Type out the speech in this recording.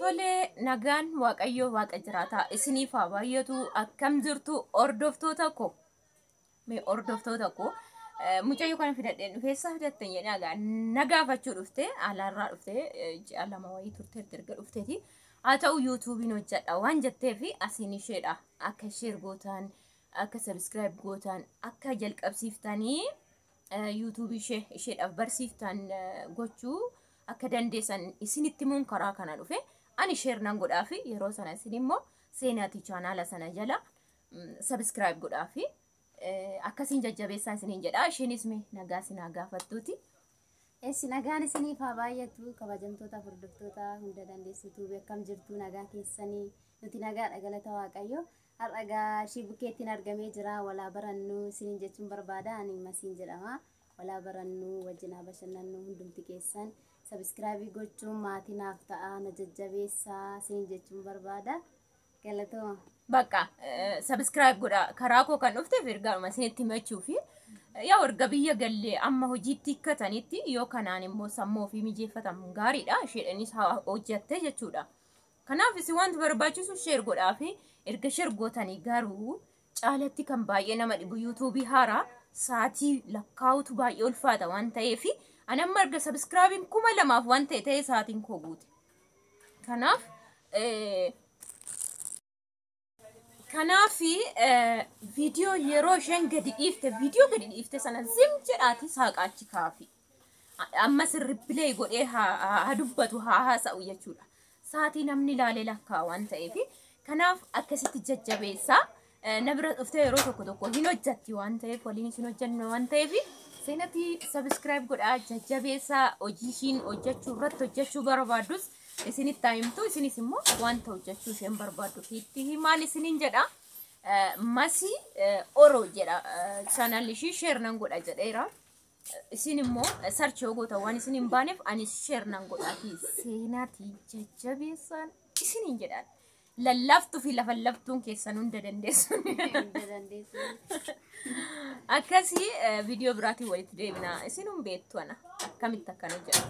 Tolee, nagaan Waaqayyoo Waaqa jiraataa isiniif haa baay'atu. Akkam jirtu, hordoftoota koo? Mee hordoftoota koo, mucayyoo kana fidadheen dhufe. Eessaa fidatten jedhee nagaa na gaafachuu dhufte. Alaarraa dhufte, ji'a 2 wayii turteerti erga dhufteeti. Haa ta'u, YouTubeiin hojjedha waan jetteef asiin isheedha. Akka share gootan, akka subscribe gootan, akka jalqabsiiftanii YouTubeii ishee isheedhaaf barsiiftan gochuu akka dandeessan isinitti himuun karaa kana dhufe. Ani share nan godhaafi, yeroo sana isin immoo seenaatii channela sana jala subscribe godhaafi, akkasiin jajjabeessaa isiniin jedha. Isheenis mee nagaa isin gaafattuuti. Eessi, nagaan isiniif haa baay'atu, kabajamtoota hordoftoota hunda dandeessu tuube. Akkam jirtu? Nagaa keessanii? Nuti nagaadha, galata Waaqayyo. Har'a gaa ishii bukkeettiin argamee jira. Walaa barannuu isiniin jechuun barbaada. Ani Masiin jedhama. Walaa barannuu, wajjin haa bashannannu. Hundumti keessan subscribe gochuun maatii naaf ta'a, na jajjabeessaa isiniin jechuun barbaada. Galatooma. Bakka subscribe godha. Karaa koo kan dhufteef ergaadhuma isinitti himachuu fi yaa erga biyya gallee amma hojiitti hiikkatanitti yoo kanaan immoo sammuu ofii mijeeffatamu gaariidha. Isheedhanis hojjatte jechuudha. Kanaaf isin wanti barbaachisu share godhaa fi erga share gootanii garuu caalatti kan baay'ee nama dhibu YouTubeii haaraa sa'aatii lakkaa'utu baay'ee ulfaata waan ta'eef, ani amma erga subscribeiin 2000f waan ta'e ta'e sa'aatiin koo guute. Kanaaf viidiyoo yeroo isheen gadi dhiifte, viidiyoo gadi dhiifte sana zim jedhaati saaqaachi kaafi. Ammas reply godhee haa dubbatu, haa haasa'u jechuudha. Sa'aatii namni ilaalee lakkaa waan ta'eef, kanaaf akkasitti jajjabeessaa. Na bira dhuftee yeroo tokko tokko hin hojjatti waan ta'eef, waliin isin hojjannu waan ta'eef, seenatti subscribe godhaa, jajjabeessaa. Hojii ishiin hojjechuu irratti hojjechuu barbaaddus isinitti haa himtu, isinis immoo wanta hojjechuu isheen barbaaddu itti himaan isiniin jedha. Masii Oro jedha channelli ishii, share nan godha jedheera. Isin immoo search yoo gootan waan isin hin baaneef, anis share nan godhaati seenaatii jajjabeessaan isiniin jedhaan. Lallaaftuu fi lafallaftuun keessan hunda dandeessu. Hunda dandeessu. Akkasii viidiyoo biraatiin walitti deebina. Isin hin beektu ana akkamitti akkana jedha.